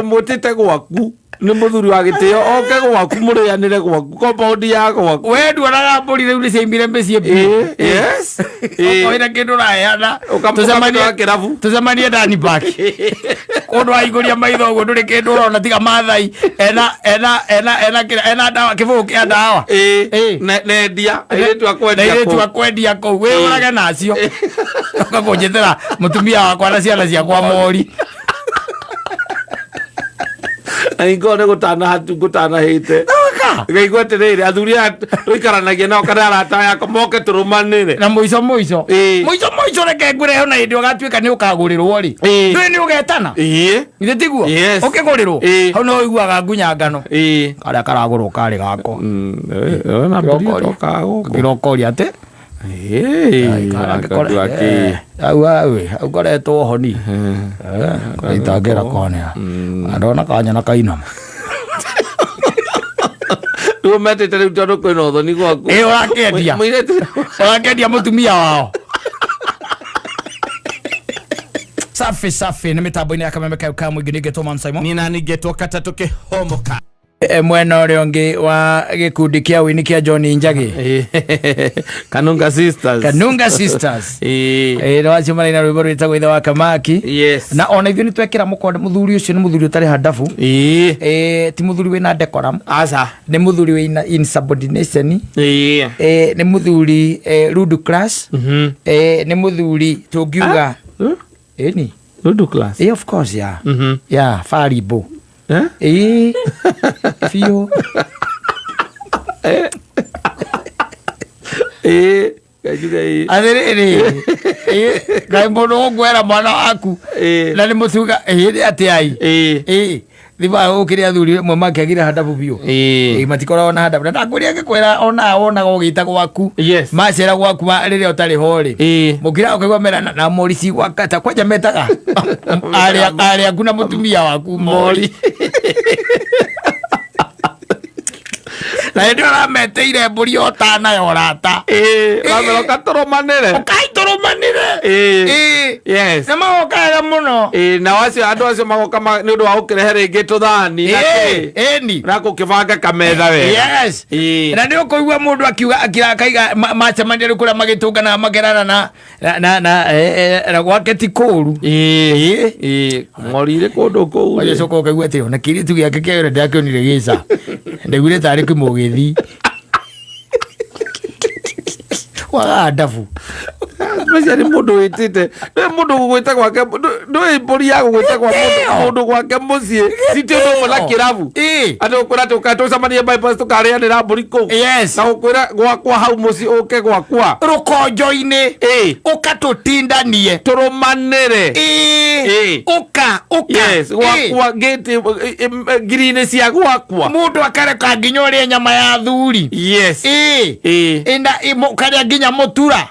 Mũtĩte gwaku nĩ mũthuri wa gĩtĩo oke gwaku mũrĩanĩre gwaku compound ya gwaku. We nduonaga mbũri rĩu nĩ ciaimire mĩciĩ biũ. Yes. Okorwo wĩna kĩndũ ũraheana, Ũkamũtwara kĩrabu. Tũcemanie Dani Park kũndũ waihũria maitho ũguo ndũrĩ kĩndũ ũrona tiga Maathai ena ena ena ena kĩrĩa- ena ndawa kĩbũyũ kĩa ndawa. Nendia airĩtu a na kwendia airĩtu kũu. a kwendia kũu wĩyũrage nacio ũka kũnjĩtĩra mũtumia wakwa na ciana ciakwa mori. Na ingoo nĩ gũtanaha ngũtanahĩte ngaigua atĩrĩrĩ athuri aya tũikaranagia nao kana arata yakwa moke tũrũmanĩre. Na mũico mũico mũico mũico reke ngwĩre ona hĩndĩ ũgatuĩka nĩ ũkagũrĩrwo rĩ, ndũĩ nĩ ũgetana. Githĩ tiguo? Yes. Ũkĩgũrĩrwo hau no ũiguaga ngunyangano karĩa karagũrwo karĩ gakwa. Na mbũri ĩtokaga gũkũ. Kĩrokoria atĩ hau hau hau ngoretwo honi itangĩra konea ndona kanyona kainama. Rĩu metĩte rĩu tondũ kwĩna ũthoni gwaku. Ĩ, ũrakĩendia. Mũirĩtu ũrakĩendia mũtumia wao. Safi safi nĩ mĩtambo-inĩ ya kameme kayo ka mũingĩ nĩngetwo Man Simon. Nina ningetwo katatũ kĩhomoka. Mwena ũrĩa ũngĩ wa gĩkundi kĩa wĩini kĩa John Njagi. Kanunga Sisters. Kanunga Sisters. Nĩ wacio maraina rwĩmbo rwĩtagwo Ithe wa Kamaki. Na ona ithuĩ nĩ twekĩra mũkonde mũthuri ũcio nĩ mũthuri ũtarĩ handabu. Ti mũthuri wĩna decorum. Aca. Nĩ mũthuri wĩna insubordination. Nĩ mũthuri rude class. Nĩ mũthuri tũngiuga ĩni. Rude class. Of course, yeah. Yeah, farimbo. Eh? Ĩĩ, biũ. Ĩĩ, njuge ĩĩ. Atĩrĩrĩ, ĩĩ, kaĩ mũndũ ũkwera mwana waku na nĩ mũtuga ĩĩ nĩ atĩ ai. Ĩĩ, thima ũkĩrĩ athuri amwe makĩagire handabu biũ. Ĩĩ, matikoragwo na handabu na ndakwĩrire ngĩkwĩra ona wonaga ũgĩta gwaku macera gwaku rĩrĩa ũtarĩ ho rĩ, mũkira ũkaigua merana na mori cigwakata kwanja metaga arĩ aku na mũtumia waku mori na hĩndĩ ĩyo ũrametĩire mbũri ũtana ya ũrata. Ũramera ũka tũrũmanĩre. Ũkai tũrũmanĩre. Na magoka wega mũno. Ĩĩ, nao acio andũ acio magoka nĩ ũndũ wa gũkĩrehe rĩngĩ tũthani na kĩ Ĩni. Na gũkĩbanga kametha wega. Na nĩ ũkũigua mũndũ akiuga akira akaiga macemania rĩu kũrĩa magĩtũnganaga makerana na gwake ti kũũru. Ĩĩ, ng'ori irĩ kũndũ kũu rĩ. Ũgacoka ũkaigua atĩ ona kĩirĩtu gĩake kĩa wĩra ndĩrakĩonire gĩca ndaiguire tarĩ kĩmũgĩthi wagaga ndabu. Meciria nĩ mũndũ wĩtĩte nĩ mũndũ gũgwĩta gwake ndũĩ mbũri ya gũgwĩta kwa mũndũ gwake mũciĩ ti ũndũ ũmwe na kĩrabu. Atĩ ũkwĩra atĩ ũkae tũcemanie bypass tũkarĩanĩra mbũri kũu. Na gũkwĩra gwakwa hau mũciĩ ũke gwakwa Rũkonjo-inĩ ũka tũtindanie Tũrũmanĩre. Ũka ũka. Yes, gwakwa gate ngiri-inĩ cia gwakwa. Mũndũ akareka nginya ũrĩe nyama ya thuri. Ĩna ũkarĩa nginya mũtura.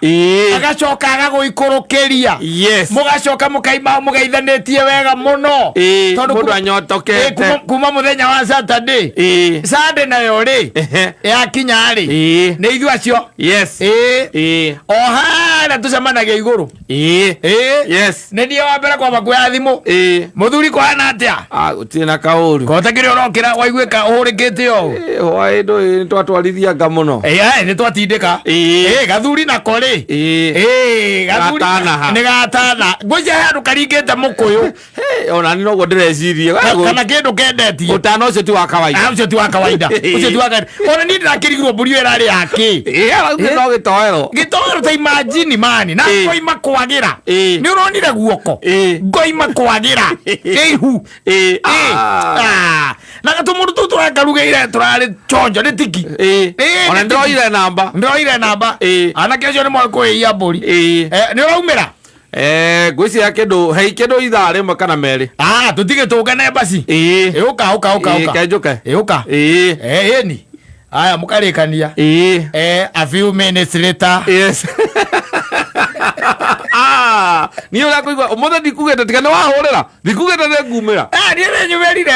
Agacoka agagũikũrũkĩria. Mũgacoka mũkaima mũgeithanĩtie wega mũno. Tondũ Mũndũ anyotokete. Kuma mũthenya wa Saturday. Sunday nayo rĩ yakinya rĩ nĩ ithuĩ acio. O harĩa tũcemanagia igũrũ. Nĩ niĩ wa mbere kwamba kuoya thimũ. Mũthuri kũhana atĩa? Ah, gũtirĩ na kaũru. Kota kĩrĩa ũrokĩra waiguĩka ũhũrĩkĩte ũũ. Hwaĩ ndũĩ nĩ twatwarithia nga mũno. Ĩĩ, nĩ twatindĩka. Gathuri nako rĩ. Gathuri Gatanaha. nĩ gatana. Ngwĩciria he handũ karingĩte mũkũyũ. Hey, ona nĩ noguo ndĩrecirie. Kana kĩndũ kendetie. Ũtana ũcio ti wa kawaida. Ah, ũcio ti wa kawaida. Ũcio ti wa kawaida. Ona niĩ ndĩrakĩrigirwo mbũri ĩyo ĩrarĩ ya kĩ. Araugire no gĩtoero. Gĩtoero ta imagine mani na ngoima kwagĩra. Nĩ ũronire guoko. Ngoima kwagĩra. Ĩ ihu. Ah. Na gatũmũndũ tũu tũrakarugĩire tũrarĩ chonjo nĩ tiki. Ona nĩ tiki. Ndĩroire namba. Ndĩroire namba. Anake acio nĩ moĩ kũhĩia mbũri. Nĩ ũraumĩra? Ngwĩciria kĩndũ hei kĩndũ ithaa rĩmwe kana merĩ. Ah, tũtige tũngane basi. Ũka ũka ũka ũka. Kenjũke. Ũka. Ĩni. Aya mũkarĩkania. A few minutes later. Yes. Ah, niĩ ũrĩa kũigua ũmũthĩ ndikugĩte tiga nĩ wahũrĩra ndikugĩte nĩ ngumĩra. Ah, niĩ nĩ nyumĩrire.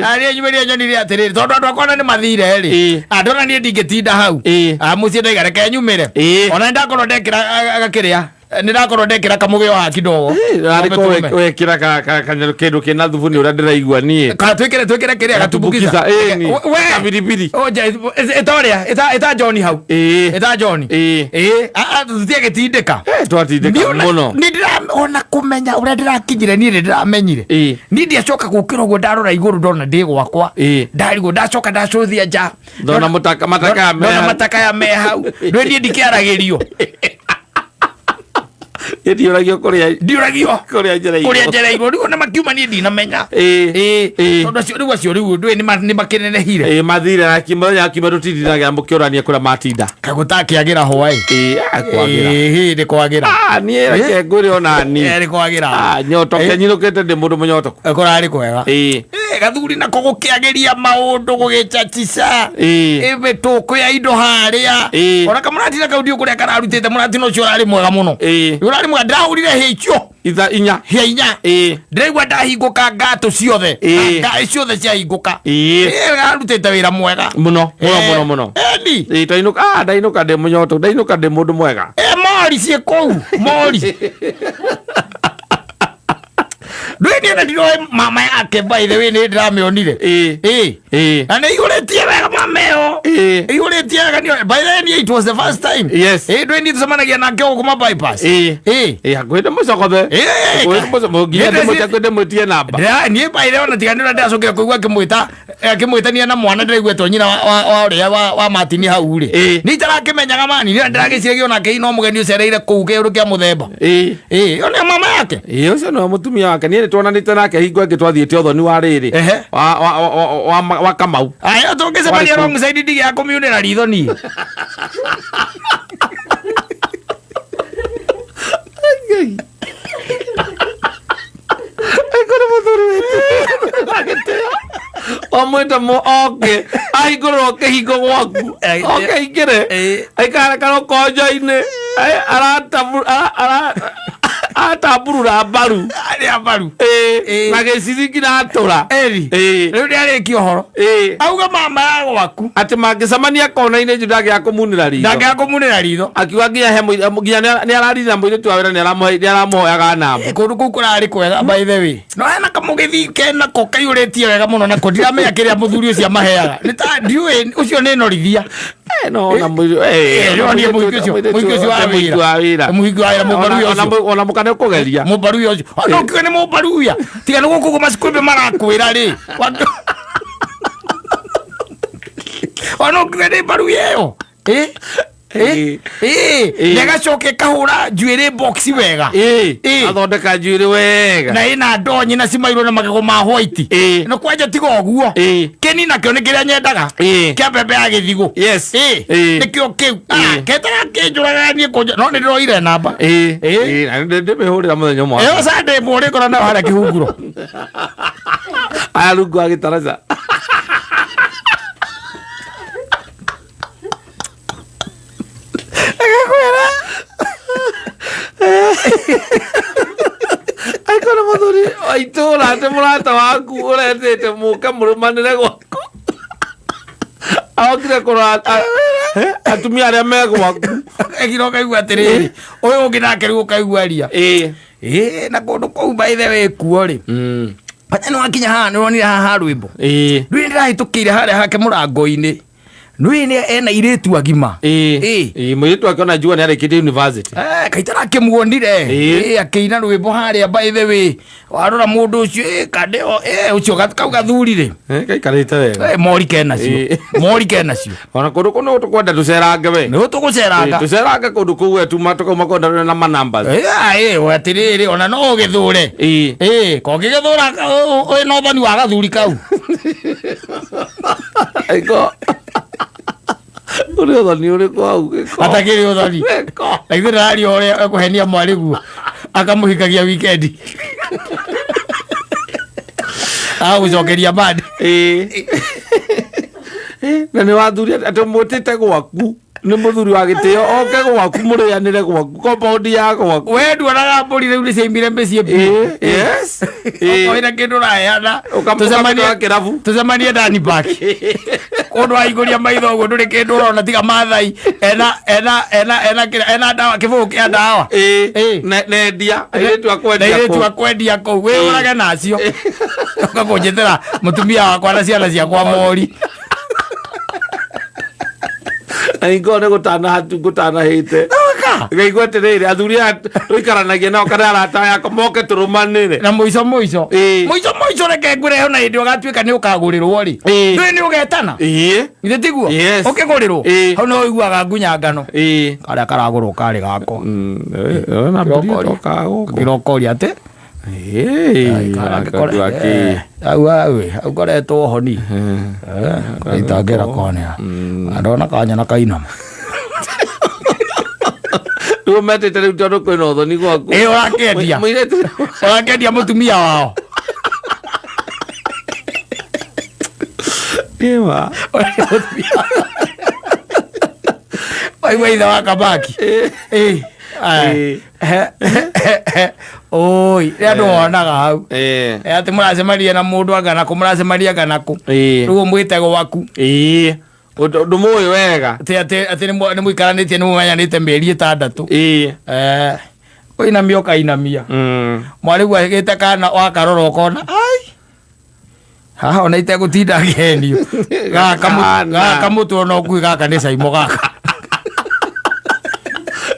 Ah, niĩ nyumĩrire nyonire atĩrĩrĩ tondũ andũ akwa ona nĩ mathire rĩ. Ah, ndona niĩ ndingĩtinda hau. Ah, mũciĩ ndaiga reke nyumĩre. Ona nĩ ndakorwo ndekĩra agakĩrĩa. Nĩ ndakorwo ndekĩra kamũgĩo haha kidogo. Arĩko wekĩra kanyarũ kĩndũ kĩna thubu nĩ ũrĩa ndĩraigua niĩ. Kana twĩkĩre kĩrĩa gatumbukiza. Gatumbukiza, ĩni. We. Kabiribiri. Ĩta ũrĩa ĩta John hau. Ĩta John. Ĩĩ, tũtige gĩtindĩka. Twatindĩka mũno. Nĩ ndĩra ona kũmenya ũrĩa ndĩrakinyire niĩ nĩ ndĩramenyire. Niĩ ndiacoka gũkĩra ũguo, ndarora igũrũ ndona ndĩ gwakwa. Ndarigwo, ndacoka ndacũthia nja. Ndona matakaya me ndona hau. Matakaya me hau. Ndũĩ niĩ ndikĩaragĩrio. Ndiũragio kũrĩa Ndiũragio kũrĩa njereirwo. Kũrĩa njereirwo rĩu ona makiuma niĩ ndinamenya. Tondũ acio rĩu, acio rĩu ndũĩ nĩ makĩnenehire. Ĩĩ, mathire na mũthenya wa kiumia tũtindinaga mũkĩũrania kũrĩa matinda. Kagũtakĩagĩra hwaĩ. Ĩĩ, kwagĩra. Ĩĩ, nĩ kwagĩra. Ah, niĩ reke ngwĩre ona niĩ. Ĩĩ, nĩ kwagĩra. Ah, nyotoke nyinũkĩte ndĩ mũndũ mũnyotoku. Kũrarĩ kwega. Ĩĩ. Gathuri nako gũkĩagĩria maũndũ gũgĩchachica. Mĩtũkũ ya indo harĩa. Ona kamũratina kau ndiũ kũrĩa kararutĩte, mũratina ũcio ũrarĩ mwega mũno. Ũrarĩ mwega, ndĩrahũrire hĩa icio. Itha inya. Hĩa 4. Ndĩraigua ndahingũka ngatũ ciothe. Ngaĩ ciothe ciahingũka. Kararutĩte wĩra mwega. Mũno mũno mũno mũno. Eni. Ĩĩ, ndainũka, ndainũka ndĩ mũnyotoku, ndainũka ndĩ mũndũ mwega. Mori ciĩ kũu mori. Ndũĩ niĩ na ndiroĩ mama yake, by the way, nĩ ndĩramĩonire. Na nĩ ihũrĩtie wega mama ĩyo. Ihũrĩtie wega niĩ, by the way, niĩ it was the first time. Ĩĩ, ndũĩ niĩ tũcemanagia nake gũkũ ma bypass. Ĩĩ, hakuhĩ ndĩmũcokothe. Hakuhĩ nginya ndĩmwĩtie namba. Niĩ by the way, ona tiga nĩ ũrĩa ndĩracokire kũigua akĩmwĩta, akĩmwĩtania na mwana, ndĩraiguĩtwo nyina wa ũrĩa wa Martin hau rĩ. Niĩ itarakĩmenyaga mani, niĩ ndĩragĩciragia onake no mũgeni ũcereire kũu kĩũndũ kĩa mũthemba. Ĩĩ, ĩyo nĩyo mama yake. Ĩĩ, ũcio nĩwe mũtumia wake. Niĩ nĩ tuonanĩte nake hingo ĩngĩ twathiĩte ũthoni wa rĩrĩ. Wa Kamau. Ayo tũngĩcemania Warĩ kũu. Wrong side ndigĩa kũmiunĩra ritho niĩ. Aikore mũthuri witũ agĩtĩo wamwĩta oke ahingũrĩrwo kĩhingo gwaku, oke aingĩre, aikare karokonjo-inĩ, aratamburura mbaru. Arĩa mbaru. Ĩĩ, na gĩcithi nginya atũra. Eri. Rĩu nĩarĩkia ũhoro. Auga mama ya gwaku. Atĩ mangĩcemania kona-inĩ njũ ndangĩaga kũmunĩra ritho. Ndangĩaga kũmunĩra ritho. Akiuga nginya he nginya nĩ ararire na mũirĩtu wa wĩra, nĩ aramũhoyaga namba. Kũndũ kũu kũrarĩ kwega, by the way, no hena kamũgĩthi kenako kaiyũrĩtie wega mũno, nako ndiramenya kĩrĩa mũthuri ũcio amaheaga, nĩ ta ndiũĩ ũcio nĩ norithia. No ona Nĩwonire mũhiki ũcio wa mũhiki wa wĩra. Mũhiki wa wĩra, mũmbaruya ũcio. Ona mũka nĩ ũkũgeria. Mũmbaruya ũcio no kiuge nĩ mũmbaruya, tiga nĩ gũkũ ũguo macikwĩmbe marakwĩra rĩ. Ona ũkiuge nĩ mbaruya ĩyo. Ĩĩ. Nĩgacoka ĩkahũra njuĩrĩ box wega. Athondeka njuĩrĩ wega. Na ĩna ndonyi na cimairwo na magego ma white. No kwanja tiga ũguo. Kĩni nakĩo nĩ kĩrĩa nyendaga. Kĩa mbembe ya gĩthigũ. Nĩkĩo kĩu. Ah, ketaga kĩnjũragaga niĩ kũnja no nĩ ndĩroire namba. Ĩĩ, na ndĩmĩhũrĩra mũthenya ũmwe. Ĩyo Sunday mũrĩkora nayo harĩa kĩhunguro. Aya rungu wa gĩtaraca. Agakwĩra. Aikore mũthuri wa itũũra atĩ mũrata waku ũretĩte mũke mũrũmanĩre gwaku arokire kũrora atumia arĩa me gwaku. Ĩgira ũkaigua atĩrĩrĩ, ũyũ ũngĩ nake rĩu ũkaigua ria. Ĩĩ, na kũndũ kũu by the way kuo rĩ, kwanja nĩ wakinya haha, nĩ wonire haha ha rwĩmbo. Ndũĩ ndĩrahĩtũkĩire harĩa hake mũrango-inĩ, ndũĩ nĩ ena irĩtu agima. Ĩĩ, mũirĩtu wake ona njua nĩ arĩkĩtie university. Kaita rakĩmuonire. Ĩĩ, akĩina rwĩmbo harĩa, by the way, warora mũndũ ũcio, kande ũcio kau gathuri rĩ. Gaikarĩte wega. Mori kenacio. Mori kenacio. Ona kũndũ kũu nĩ tũkwenda tũcerange we. Nĩ tũgũceranga. Tũcerange kũndũ kũu we tuma tũkauma kwenda na manamba. Ĩĩ, atĩrĩrĩ, ona no ũgĩthũre. Ĩĩ, kongĩgĩthũra wĩna ũthoni wa gathuri kau. Aiko ũrĩ ũthoni ũrĩkũ hau, gĩko? Atakĩrĩ ũthoni. Gĩko. Na ithuĩ ndĩraria ũrĩa ekũhenia mwarĩ guo akamũhikagia wikendi agagũcokeria bandi. Ĩĩ. Na nĩ wathuri atĩ mwĩtĩte gwaku. Nĩ mũthuri wa gĩtĩo oke gwaku mũrĩanĩre gwaku compound ya gwaku. We nduonaga mbũri rĩu nĩ ciaimire mĩciĩ biũ. Ĩĩ, yes. Ĩĩ. Okorwo ina kĩndũ ũraheana Ũkamũtwara kĩrabu. Tũcemanie Dani Park kũndũ waihũria maitho ũguo ndũrĩ kĩndũ ũrona tiga Maathai ena ena ena ena kĩrĩa- ena ndawa kĩbũyũ kĩa ndawa. Ĩĩ. Ĩĩ. Nendia airĩtu a Na kwendia airĩtu kũu. a kwendia kũu wĩyũrage nacio ũkakũnjĩtĩra mũtumia wakwa na ciana ciakwa mori. Na ingoo nĩ gũtanahatu ngũtanahĩte ngaigua atĩrĩrĩ athuri aya tũikaranagia nao kana arata yakwa moke tũrũmanĩre. Na mũico mũico Ĩĩ. Mũico mũico reke ngwĩre ona hĩndĩ ũgatuĩka nĩ ũkagũrĩrwo rĩ, Ĩĩ. ndũĩ nĩ ũgetana. Ĩĩ. Githĩ tiguo? Yes. Ũkĩgũrĩrwo Ĩĩ. hau no ũiguaga ngunyangano Ĩĩ. karĩa karagũrwo karĩ gakwa. Na mbũri ĩtokaga gũkũ. Kĩrokoria atĩ Ĩĩ, gakua kĩ? Hau hau hau ngoretwo honi itangĩra konea ndona kanyona kainama. Rĩu metĩte rĩu tondũ kwĩna ũthoni gwaku. Ĩ, ũrakĩendia. Mũirĩtu Ũrakĩendia mũtumia wao. Ĩwa. Waigua ithe wa kamaki. Ĩ, aya. Oi rä andå wonaga hau. Ĩĩ. Atä må racemania na må ndå anga nakå må racemania anga nakå. Ĩĩ. Rä u mwä te gwaku. Ĩĩ. Ndũmũĩ wega. Atä atä atä nä må ikaranä tie nä må menyanä te mä eri ä tandatå. Ĩĩ. Ũinamia ũkainamia. Mwarĩ guo agĩte kana wakarora ũkona ai haha ona itegũtinda ngĩhenio gaka Kana. gaka mũtwe ona ũkui gaka nĩ caimo gaka.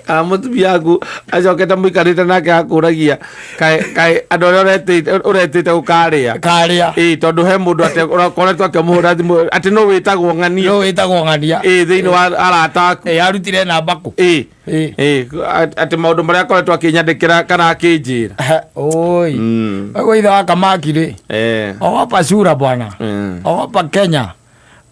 Kana mũtumia waku acokete mũikarĩte nake akũragia kaĩ kaĩ andũ arĩa ũretĩte ũkarĩa. Karĩa. Ĩĩ, tondũ he mũndũ ate ũkoretwo akĩmũhũra thimũ atĩ no wĩtagwo ng'ania. No wĩtagwo ng'ania. Ĩĩ, thĩinĩ wa arata aku. Ĩ, arutire namba kũ? Ĩĩ. Ĩ. Ĩĩ, atĩ maũndũ marĩa akoretwo akĩnyandĩkĩra kana akĩnjĩra. Oi ũguo ithe wa kamaki rĩ, ogopa sura bwana. Ogopa Kenya,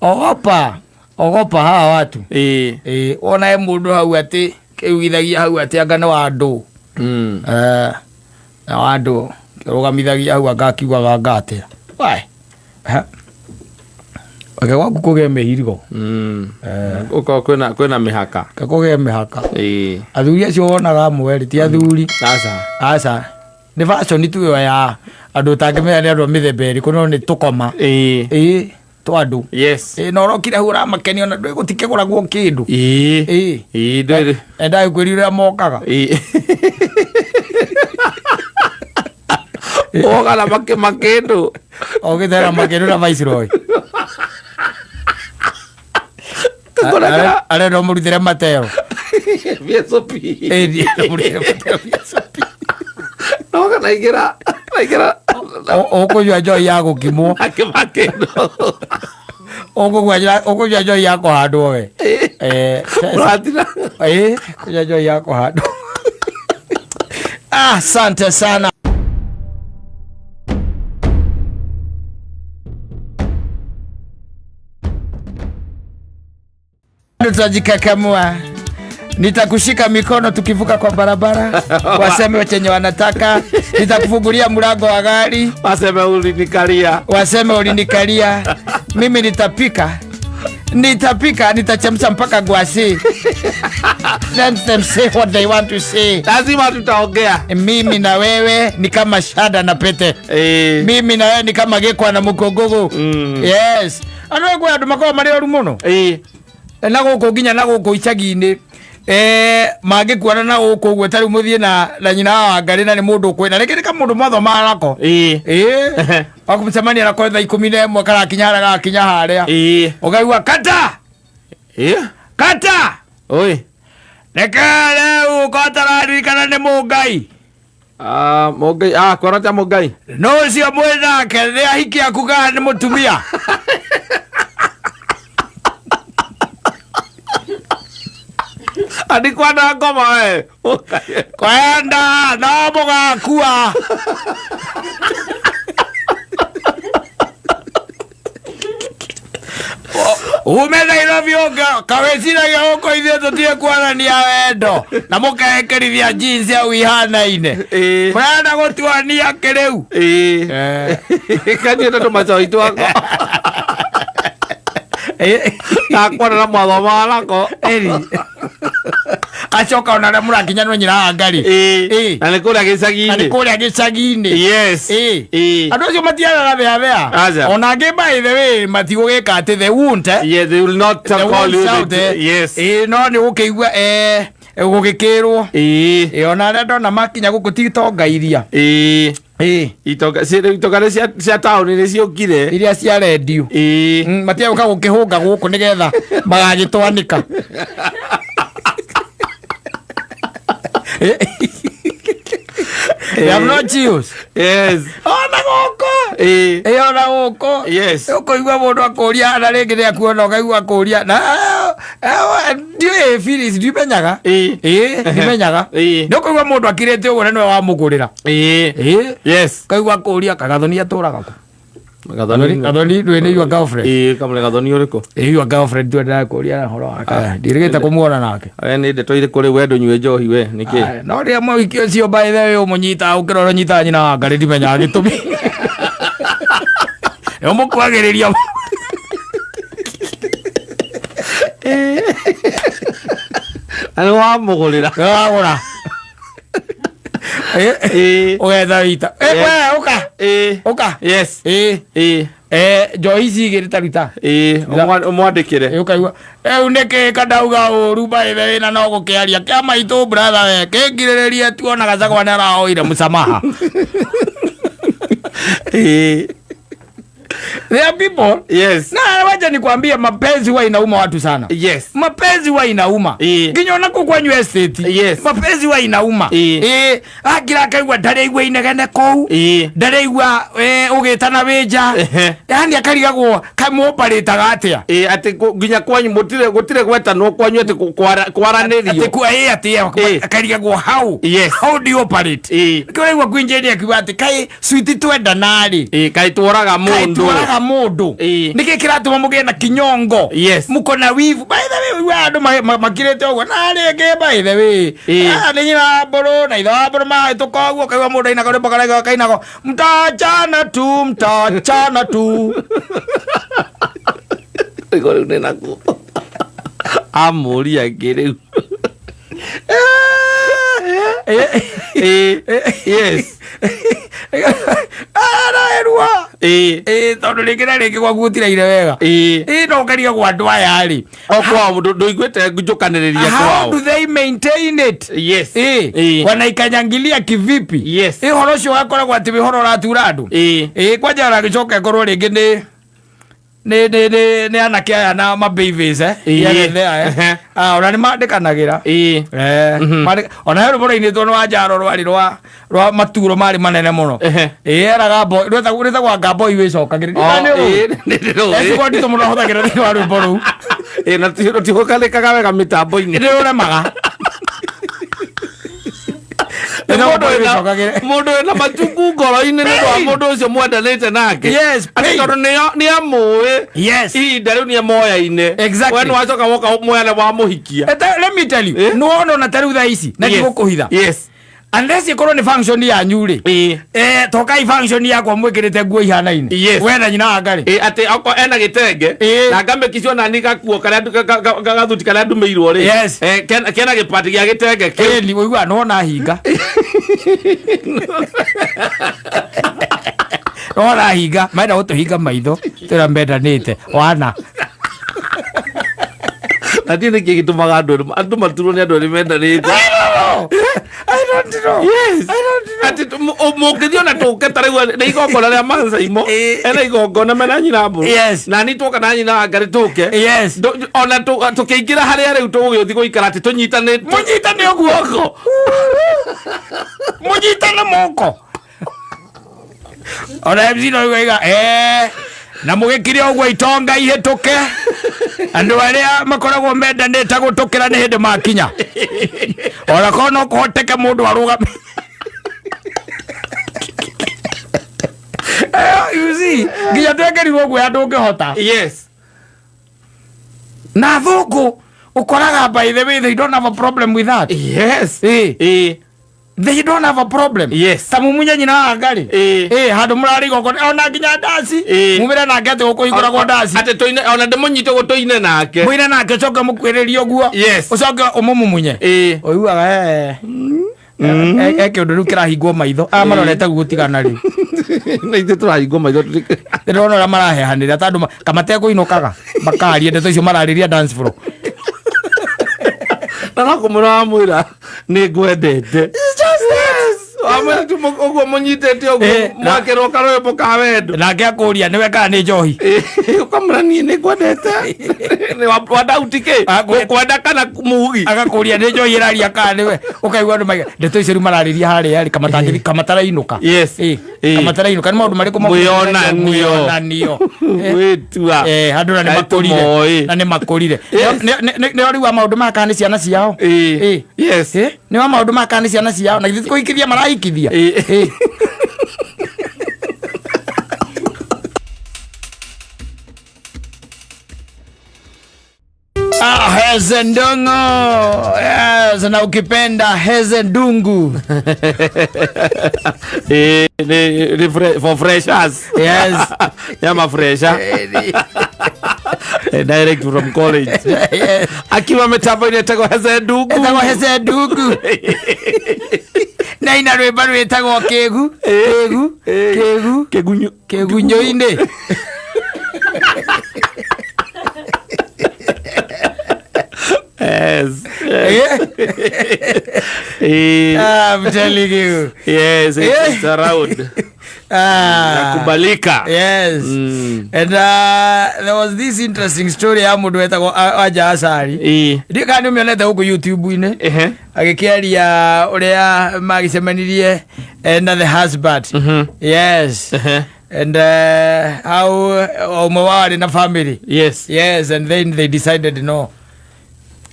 ogopa, ogopa hawa watu. Ĩĩ. Ĩ, wona he mũndũ hau atĩ kĩugithagia hau atĩ anga nĩ wa andũ. Eh, na wa andũ kĩrũgamithagia hau anga akiugaga anga atĩa. Wae. Ha. Reke gwaku kũgĩe mĩhirigo. Ũkorwo kwĩna mĩhaka. Reke kũgĩe mĩhaka. Ĩĩ. Athuri acio wonaga amwe rĩ ti athuri. Aca. Aca, nĩ fashion tu ĩyo ya andũ ũtangĩmenya nĩ andũ a mĩthemba ĩrĩkũ no nĩ tũkoma. Ĩĩ. Ĩĩ, twa andũ. Yes. Ĩĩ, na ũrokire hau ũramakenio na ndũĩ gũtikĩgũragwo kĩndũ. Ĩĩ. Ĩĩ. Ĩĩ, ndũĩ. Endaga kwĩria ũrĩa mokaga. Ĩĩ. Woga na makĩma kĩndũ. Ogĩtera makĩndũ na Viceroy. Ngũrekera. Arenda ũmũrutĩre matero. VSOP. Ĩĩ, ndienda ũmũrutĩre matero VSOP. Noga naingĩra naingĩra Ũkũnyua njohi ya gũkimwo. akĩma kĩndũ. Ũkũnyua njohi ya kũhandwo we. Eh, Ũratina. ĩĩ, kũnyua njohi ya kũhandwo. Asante sana. Tutajikakamua, nitakushika mikono tukivuka kwa barabara, waseme chenye wanataka, nitakufungulia mlango wa gari, Waseme ulinikalia. Waseme ulinikalia. Mimi nitapika, nitapika, nitachemsha mpaka gwasi. Let them say what they want to say. Lazima tutaongea. Mimi na wewe ni kama shada na pete. Ĩĩ. Mimi na wewe ni kama gĩkwa na mũkũngũgũ. Yes, andũ kwĩ andũ makoragwo marĩ oru mũno. Ĩĩ. Na gũkũ nginya na gũkũ icagi-inĩ, mangĩkuona na gũkũ ũguo ta rĩu mũthiĩ na nyina wa Wangarĩ na nĩ mũndũ ũkwĩ na rĩngĩ nĩ kamũndũ mwathomaga nako. Ĩĩ. Ĩĩ, wakũmũcemania nako thaa 11 karakinya harĩa gagakinya harĩa. Ĩĩ. Ũkaigua kata. Ĩĩ. Kata. Oi. Reke rĩu ũkotararirikana nĩ mũngai. Ah, Mũngai, ah, kwara ta Mũngai. No ũcio mwĩ nake nĩ ahiki aku kana nĩ mũtumia? Andi kwana ngoma we. Kwenda no mũgakua. Ume Nairobi ũngĩ kawĩciragia gũkũ ithuĩ tũtige kuonania wendo na mũkerekerithia jeans hau ihanaine. Ĩĩ. Mũrenda gũtuonia kĩrĩu. Ĩĩ. Kanyuĩte tũmacoi twakwa. Ndakuona na mwathomaga nako. Eri. Acoka ona arĩa mũrakinyanwo nyina wa ngari. Ĩĩ. Na nĩ kũrĩa Na nĩ gĩcagi-inĩ. kũrĩa gĩcagi-inĩ. Yes. Ĩĩ. Ĩĩ. Andũ acio matiagaga thea thea. Aca. Ona angĩ by the way matigũgĩka atĩ they won't eh. Yeah, they will not They call won't you shout, the, eh. yes. Ĩĩ, no nĩ gũkĩigua eh, gũgĩkĩrwo. Ĩĩ. Ĩĩ, ona arĩa ndona makinya gũkũ ti itonga iria. Ĩĩ. Ĩĩ. Itonga itonga nĩ cia taũni nĩ ciũkire. Iria cia rendio. Ĩĩ. Matiagũka gũkĩhũnga gũkũ nĩgetha magagĩtwanĩka. They have no chills. Yes. Ona gũkũ. Ĩĩ. Ĩ ona gũkũ. Yes. Ũkũigua mũndũ akũria na rĩngĩ nĩ akuona ũkaigua akũria na ndiũĩ feelings ndimenyaga. Ĩĩ. Ĩĩ ndimenyaga. Ĩĩ. Nĩ ũkũigua mũndũ akirĩte ũguo na nĩwe wamũgũrĩra. Ĩĩ. Ĩĩ. Yes. Ũkaigua akũria kagathoni atũraga kũ. Gathoni. Gathoni ndũĩ nĩ your girlfriend. Ĩĩ, kamũre gathoni ũrĩkũ? Ĩ your girlfriend twendaga kũria ũhoro wake. Ndirĩgĩte kũmuona nake. We nĩ ndeto irĩkũ rĩu we ndũnyue njohi we nĩkĩ? Aya, no rĩrĩa mũhiki ũcio by the way ũmũnyitaga ũkĩrora ũnyitaga nyina wa ngarĩ ndimenyaga gĩtũmi. Nĩ ũmũkuagĩrĩria. Na nĩ wamũgũrĩra. Wagũra. Ĩĩ. Ũgetha wita. Yes. We ũka. Ĩĩ. Ũka. Yes. Ĩ. Ĩĩ. Njohi ici igĩrĩ ta ruta. Ĩĩ. Ũmwandĩkĩre. Ĩ, ũkaigua rĩu nĩkĩ kandauga ũru by the way na no gũkĩaria kĩa maitũ brother we kĩngirĩrĩrie tuona Gachagua nĩ arahoire mũsamaha. Ĩĩ. There are people Yes. na wacha nikwambie mapenzi huwa inauma watu sana. Yes. Mapenzi huwa inauma. Ĩĩ. Nginya ona kũu kwanyu estate. Yes. Mapenzi huwa inauma. Ĩĩ. Ĩĩ, akira akaigua ndareigua inegene kũu. Ĩĩ. Ndareigua ũgĩtana wĩnja. Ehe. Yaani akarigagwo kamũoparĩtaga atĩa. Ĩĩ, atĩ nginya kwanyu mũtirĩ gũtirĩ gwetanwo kwanyu atĩ kwaranĩrio. Atĩ kwa ĩĩ atĩ Ĩĩ. akarigagwo how. Yes. How do you operate? Ĩĩ. Nĩkĩo ũraigua kwinjĩria akiuga atĩ kaĩ switi twendana rĩ. Ĩĩ, kaĩ tworaga Kaĩ mũndũ. tworaga mũndũ. Ĩĩ. Nĩkĩ kĩratũma mũgĩe na kinyongo? Yes. Muko na wivu. By the way, ũiguaga andũ makirĩte ũguo na rĩngĩ by the way. Ĩĩ. Ah, nĩ nyina wa mbũrũ na ithe wa mbũrũ mahĩtũka ũguo ũkaigua mũndũ ainaga rwĩmbo karaiga kainagwo mtachana tu mtachana tu. Rĩu rĩu nĩ nakuo. Amũria angĩ rĩu. Ĩĩ. Yes. Araerua. Ĩĩ. Ĩĩ tondũ rĩngĩ na rĩngĩ gwaku gũtiraire wega. Ĩĩ. Ĩĩ no ũkarigagwo andũ aya rĩ. O kwao ndũiguĩte njũkanĩrĩria How kwao. do they maintain it? Yes. Ĩĩ. Ĩĩ. Wanaikanyangilia kivipi? Yes. Ĩ ũhoro ũcio wakoragwo atĩ wĩ ũhoro ũratura andũ. Ĩĩ. Ĩĩ kwanja aragĩcoka ĩkorwo rĩngĩ nĩ nĩ nĩ nĩ nĩ anake aya na mababies eh. Ĩĩ. Here and there, eh. Ehe. Ah, ona nĩ mandĩkanagĩra. Ĩĩ. Eh, ona he rwĩmbo rwainĩtwo nĩ Wanjaro rwarĩ rwa maturo marĩ manene mũno. Ehe. Ĩĩ eraga boy rwĩtagwo anga boy wĩcokagĩra. Oh, ĩĩ, nĩ ndĩrũĩ. Ecigo nditũ mũno ahũthagĩra thĩinĩ wa rwĩmbo rũu. Ĩĩ, na rũtigũkalĩkaga wega mĩtambo-inĩ. Nĩ rũremaga. Nĩ Rwĩtagwo mũndũ boy wĩna- wĩcokagĩre. mũndũ wĩna machungu ngoro-inĩ nĩ ũndũ wa Pain. mũndũ ũcio mwendanĩte nake. Yes, Atĩ pain. tondũ nĩ amũĩ. Yes. Ihinda rĩu nĩ emoyaine. Exactly. We nĩ wacoka woka mũyane wamũhikia. Let me tell you, Eh? nĩ wona ona ta rĩu thaa ici na Yes. ndigũkũhitha. Yes. Unless ĩkorwo nĩ function yanyu rĩ. Ĩĩ. Tokai function yakwa mwĩkĩrĩte nguo ihanaine. Yes. We na nyina wa ngarĩ. Ĩĩ, atĩ okorwo ena gĩtenge Ĩĩ. na ngamĩkicio nani gakuo karĩa gathuti karĩa ndumĩirwo rĩ. Yes. Kena gĩpati gĩa gĩtenge kĩu. Ĩni ũiguaga nĩwona hinga. Nĩwona hinga menda gũtũhinga maitho twĩra mendanĩte wana. Na ndiũĩ nĩkĩ gĩtũmaga andũ maturwo nĩ andũ erĩ mendanĩte. I don't know. Yes. I don't know. Atĩ mũngĩthiĩ ona tũke ta rĩu nĩ igongona rĩa Mansaimo. Ĩĩ. Ena igongona mena nyina mbũrũ. Yes. Na ni twoka na nyina wa Ngarĩ tũke. Yes. Ona tũkĩingĩra harĩa rĩu tũgũgĩthiĩ gũikara atĩ tũnyitanĩte. Mũnyitane ũguo. Mũnyitane moko. Ona MC no igaiga na mũgĩkire ũguo itonga ihĩtũke andũ arĩa makoragwo mendanĩte gũtũkĩra nĩ hĩndĩ makinya ona korwo no kũhoteke mũndũ arũgame. You see, nginya twekĩrirwo ũguo ya ndũngĩhota. Yes. Na thũngũ ũkoraga by the way they don't have a problem with that. Yes. Ĩĩ. Ĩĩ. They don't have a problem. Yes. Ta mumunye nyina wa ngarĩ. Ĩĩ. Ĩĩ, handũ mũrarĩ igongona ona nginya ndaci. Ĩĩ. Mumĩre nake atĩ gũkũhingũragwo ndaci. Atĩ tũine ona ndĩmũnyite ũguo tũine nake. Mũine nake ũcoke mũkuĩrĩrie ũguo. Yes. Ũcoke ũmũmumunye. Ĩĩ. Ũiguaga e kĩũndũ rĩu kĩrahingwo maitho. Aya marorete gũtigana rĩu. Na ithuĩ tũrahingwo maitho tũrĩ- Ndĩrona ũrĩa marahehanĩra tondũ kamatekũinũkaga makaria ndeto icio mararĩria dance floor. Na no kũmwĩra wamwĩra nĩ ngwendete. Wamwĩra tu ũguo mũnyitĩte ũguo Eh, na- mwakĩrwo karwĩmbo ka wendo. Nake akũria nĩwe kana nĩ njohi. Eh, ũkamwĩra niĩ nĩ ngwendete. Nĩ wa doubt kĩ? Gũkwenda kana mugi? Agakũria nĩ njohi ĩraria kana nĩwe. Ũkaigua andũ maiga ndeto icio rĩu mararĩria harĩa rĩ kamatangĩthi kamatarainũka. Yes. Ĩĩ, Ĩĩ. kamatarainũka nĩ maũndũ marĩkũ Mwĩonanio. Mwĩonanio. Gwĩtua. Eh, andũ na nĩ Kaĩ makũrire. tũmoĩ. Na nĩ makũrire. Yes. Nĩ rĩu wa maũndũ maya kana nĩ ciana ciao. Ĩĩ. Ĩĩ. Yes. Ĩĩ, nĩ wa maũndũ maya kana nĩ ciana ciao na githĩ ti kũhikithia marahikithia. Ĩĩ. Ĩĩ. Ah, Heze Ndongo. Yes, na ukipenda Heze Ndungu. Eh, ni for freshers. Yes. Nyama fresha. Eh, direct from college. Yes. Akiwa mitambo inetagwo Heze Ndungu. Etagwo Heze Ndungu. Na ina rwĩmbo rwĩtagwo Kĩgu. Kĩgu. Kĩgu. Kĩgunyu. Kĩgunyũ-inĩ. Yes. Eh, I'm telling you. yes, it's around. Ah. Nakubalika. Yes. And there was this interesting story ya mũndũ wetagwo Anja Asari. Ĩĩ. Ndiũ kana nĩ ũmĩonete gũkũ YouTube-inĩ. Ehe. Agĩkĩaria ũrĩa magĩcemanirie na the husband. Yes. Ehe. And how ũmwe wao arĩ na family. Yes. Yes, and then they decided no.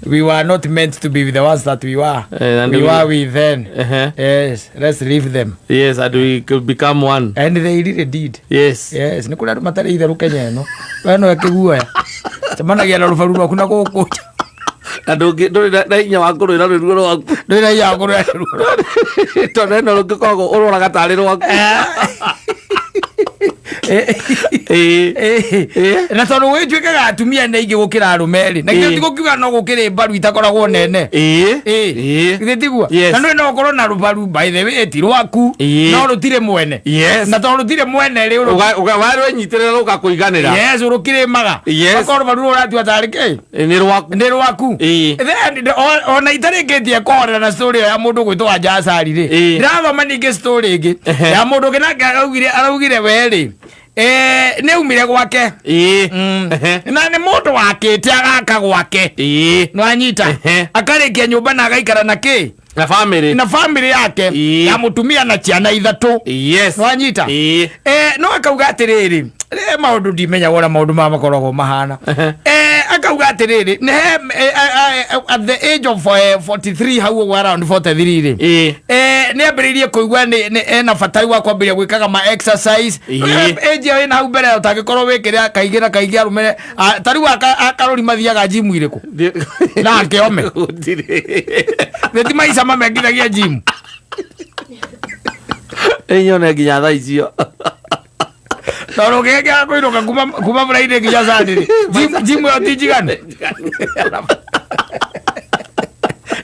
We were not meant to be with the ones that we were. And We were with them. Uh-huh. Yes, let's leave them. Yes, and we could become one. And they really did. Yes. Yes, nĩ kũrĩ andũ matarĩ itherũ Kenya ĩno. We no ĩkĩguoya. Cemanagia na rũbaru rwaku na gũkũ. Na ndũrĩ na hinya wa kũrũĩra rũruo rwaku. Ndũrĩ na hinya wa kũrũĩra rũruo rwaku. Tondũ ĩno rũngĩkoragwo ũroraga tarĩ rwaku. Ĩĩ. Ĩĩ. Na tondũ gwĩtuĩkaga atumia nĩ aingĩ gũkĩra arũme rĩ, na githĩ Ĩĩ. ti gũkiuga no gũkĩrĩ mbaru itakoragwo nene. Ĩĩ. Ĩĩ. Ĩĩ. Githĩ tiguo? Yes. Na ndũrĩ no ũkorwo na rũbaru by the way ti rwaku Ĩĩ. no rũtirĩ mwene. Yes. Na tondũ rũtirĩ mwene rĩ Warwenyitĩrĩra rũgakũiganĩra. Yes, rũkĩrĩmaga. Yes. Akorwo rũbaru rũrũ ũratua tarĩ kĩ? Nĩ rwaku. Nĩ rwaku. Ĩĩ. Then ona itarĩkĩtie kũhorera na story ĩyo ya mũndũ gwĩtwo Wanja Asari rĩ. Ĩĩ. Ndĩrathoma ningĩ story ĩngĩ Ehe. ya mũndũ ũngĩ nake araugire we rĩ nĩ aumire gwake. Ĩĩ. Ehe. Na nĩ mũndũ wakĩte agaka gwake. Ĩĩ. Nĩwanyita? Ehe. Akarĩkia nyũmba na agaikara na kĩ? Na family. Na family yake Ĩĩ. ya mũtumia na ciana ithatũ. Yes. Nĩwanyita? Ĩĩ. No akauga atĩrĩrĩ, maũndũ ndimenyaga ũrĩa maũndũ maya makoragwo mahana. Akauga atĩrĩrĩ, nĩ he at the age of 43 hau ũguo around 43 rĩ. Ĩĩ. Nĩ ambĩrĩirie kũigua nĩ ena bata rĩu wa kwambĩrĩria gwĩkaga ma exercise. Ĩĩ. Age ĩyo ĩna hau mbere ũtangĩkorwo wĩkĩra kaingĩ na kaingĩ arũme ta rĩu akarũri mathiaga gym irĩkũ? Na akĩome. Gũtirĩ. Nĩ ti maica mamengithagia gym. Ĩnyone nginya thaa icio. Tondũ ũngĩgekĩra kũinũka kuma Friday nginya Sunday rĩ, gym ĩyo ti njiganu.